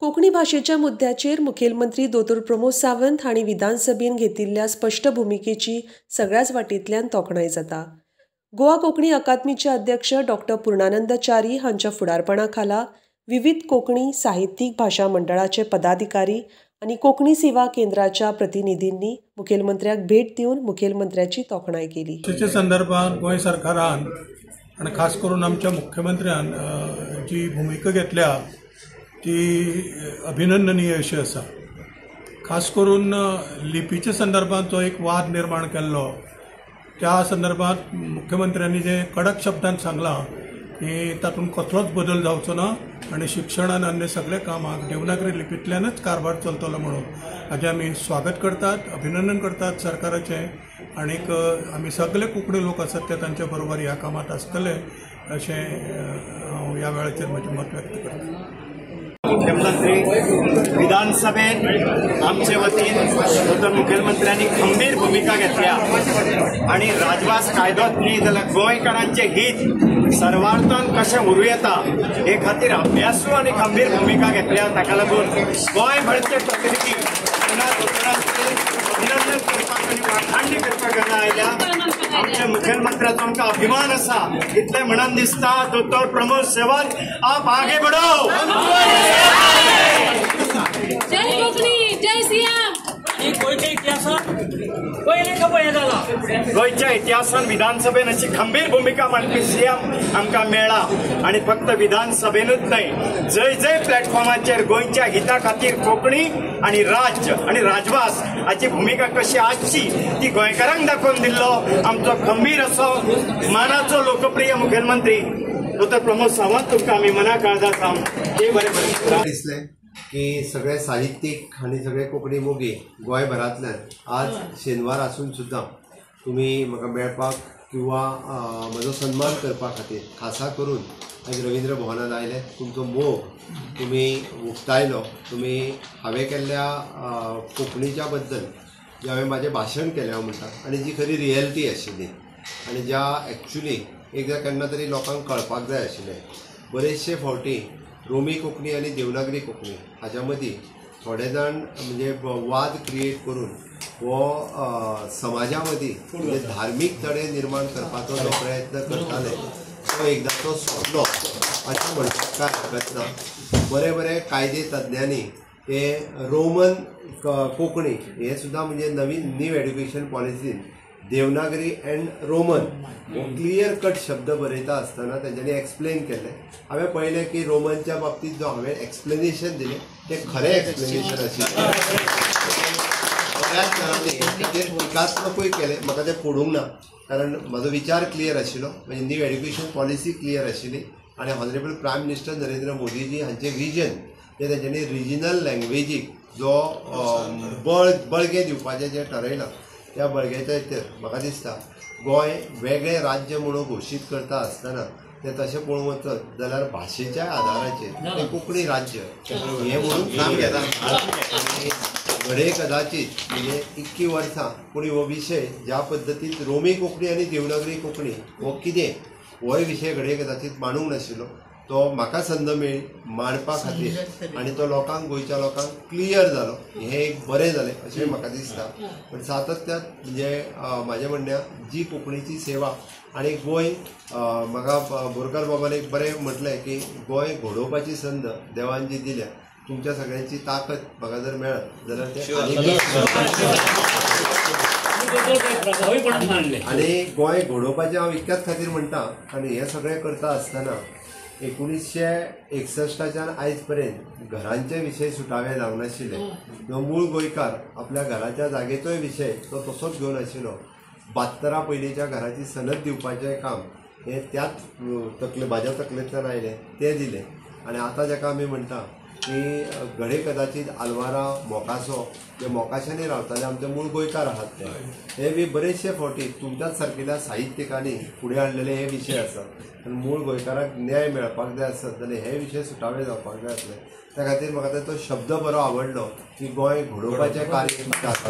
कोंकणी भाशेच्या मुद्द्याचेर मुखेलमंत्री दोतोर प्रमोद सावंत हांणी विधानसभेन घेतिल्ल्या स्पश्ट भुमिकेची सगळ्याच वाटेंतल्यान तोखणाय जाता. गोवा कोंकणी अकादमीचे अध्यक्ष डॉक्टर पूर्णानंद च्यारी हांच्या फुडारपणा खाला विविध कोंकणी साहित्यीक भाशा मंडळाचे पदाधिकारी आनी कोंकणी सेवा केंद्राच्या प्रतिनिधींनी मुखेलमंत्र्याक भेट दिवन मुखेलमंत्र्याची तोखणाय केली. भाशेच्या संदर्भात गोंय सरकारान आनी खास करून आमच्या मुख्यमंत्र्यान जी भुमिका घेतल्या ती अभिनंदनीय अशी आसा. खास करून लिपीच्या संदर्भात जो एक वाद निर्माण केल्लो त्या संदर्भात मुख्यमंत्र्यांनी जे कडक शब्दान सांगलां की तातूंत कसलोच बदल जावचो ना आनी शिक्षणान अन्य सगळ्या कामाक देवनागरी लिपींतल्यानच कारभार चलतलो म्हणून हाजें आमी स्वागत करतात, अभिनंदन करतात सरकाराचें. आनीक आमी सगळे कोंकणी लोक आसात ते तांच्या बरोबर ह्या कामांत आसतले अशें हांव ह्या वेळाचेर म्हजें मत व्यक्त करतां. मुख्यमंत्री विधानसभेत आमचे वतीन दोतोर मुखेलमंत्र्यांनी खंबीर भुमिका घेतल्या आनी राजभास कायदोच न्ही जाल्यार गोंयकारांचें हित सर्वार्थान कशें उरूं येता हे खातीर अभ्यासू आनी खंबीर भुमिका घेतल्या. ताका लागून गोंयभरचे प्रतिनिधी पुन्हा दोतोरांचें अभिनंदन करपाक आनी वाखाणणी करपाक हांगा आयल्या. आमच्या मुखेलमंत्र्याचो आमकां अभिमान आसा. इतलें म्हणून दिसता दोतोर प्रमोद सावंत आप आगे बढ़ो. जय कोंकणी, जय सियाम. गोंयच्या इतिहासान विधानसभेन अशी खंबीर भुमिका मांडपी सीएम आमकां मेळ्ळा आनी फक्त विधानसभेनूच न्हय, जंय जंय प्लॅटफॉर्माचेर गोंयच्या हिता खातीर कोंकणी आनी राज्य आनी राजभास हाची भुमिका कशी आसची ती गोंयकारांक दाखोवन दिल्लो आमचो खंबीर असो मानाचो लोकप्रिय मुखेलमंत्री दोतोर प्रमोद सावंत तुमकां आमी मना काळजा सावन ते बरें बरें दिसलें की सगळे साहित्यीक आनी सगळे कोंकणी मोगी गोंयभरांतल्यान आज शेनवार आसून सुद्दां तुमी म्हाका मेळपाक किंवा म्हजो सन्मान करपा खातीर खासा करून आयज रवींद्र भवनान आयले. तुमचो मोग तुमी उक्तायलो. तुमी हांवें केल्ल्या कोंकणीच्या बद्दल जें हांवें म्हाजें भाशण केलें हांव म्हणटा आनी जी खरी रियलिटी आशिल्ली आनी ज्या एक्चुली एकदां केन्ना तरी लोकांक कळपाक जाय आशिल्लें. बरेचशे फावटी रोमी कोंकणी आनी देवनागरी कोंकणी हाज्या मदीं थोडे जाण म्हणजे वाद क्रिएट करून हो समाजा मदीं म्हणजे धार्मीक तडे निर्माण करपाचो जो प्रयत्न करताले तो एकदां तो सोंपलो अशें म्हणपाक कांय हरकत ना. बरे बरे कायदे तज्ञांनी ते रोमन कोंकणी हें सुद्दां म्हणजे नवीन न्यू एड्युकेशन पॉलिसीन देवनागरी अँड रोमन हो क्लियर कट शब्द बरयता आसतना तेंच्यांनी एक्सप्लेन केलें. हांवें पळयलें की रोमनच्या बाबतींत जो हांवें एक्सप्लेनेशन दिलें तें खरें एक्सप्लेनेशन आशिल्लें. बऱ्याच जाणांनी ताचेर टिकात्मकूय केलें. म्हाका तें पडूंक ना कारण म्हाजो विचार क्लियर आशिल्लो, म्हणजे न्यू एड्युकेशन पॉलिसी क्लियर आशिल्ली आनी honourable prime minister Narendra Modiji हांचें विजन जें तेंच्यांनी रिजनल लँग्वेजीक जो बळगें दिवपाचें जें ठरयलां त्या बळग्याच्या हेचेर म्हाका दिसता गोंय वेगळें राज्य म्हणून घोशीत करता आसतना तें तशें पळोवंक वचत जाल्यार भाशेच्या आदाराचेर तें कोंकणी राज्य हें म्हणून नाम घेता. आनी घडये कदाचीत म्हणजे इतकीं वर्सां पूण हो विशय ज्या पद्दतीन रोमी कोंकणी आनी देवनागरी कोंकणी हो कितें होय विशय घडये कदाचीत मांडूंक नाशिल्लो तो म्हाका संद मेळ्ळी मांडपा खातीर आनी तो लोकांक गोंयच्या लोकांक क्लियर जालो हें एक बरें जालें अशें म्हाका दिसता. पण सातत्यात म्हणजे म्हाजें म्हणणें जी कोंकणीची सेवा आनी गोंय म्हाका बोरकर बाबान एक बरें म्हटलें की गोंय घडोवपाची संद देवान जी दिल्या तुमच्या सगळ्यांची ताकद म्हाका जर मेळत जाल्यार तें आनी गोंय घडोवपाचें हांव इतक्याच खातीर म्हणटा. आनी हें सगळें करता आसतना 1961 आयज पर्यंत घरांचे विशय सुटावे जावंक नाशिल्ले. जो मूळ गोंयकार आपल्या घराच्या जागेचोय विशय तो तसोच घेवन आशिल्लो. 72 पयलींच्या घराची सनद दिवपाचें काम हें त्याच तकले म्हाज्या तकलेंतल्यान आयलें तें दिलें. आनी आतां जाका आमी म्हणटा की घडये कदाचीत आलवारा मोकासो जे मोकाशांनी रावताले आमचे मूळ गोंयकार आहात ते हे बी बरेचशे फावटी तुमच्याच सारकेल्या साहित्यिकांनी फुडें हाडलेले हे विशय आसात. आनी मूळ गोंयकाराक न्याय मेळपाक जाय आसत जाल्यार हे विशय सुटावे जावपाक जाय आसले. त्या खातीर म्हाका तो शब्द बरो आवडलो की गोंय घडोवपाचें कार्य आसा.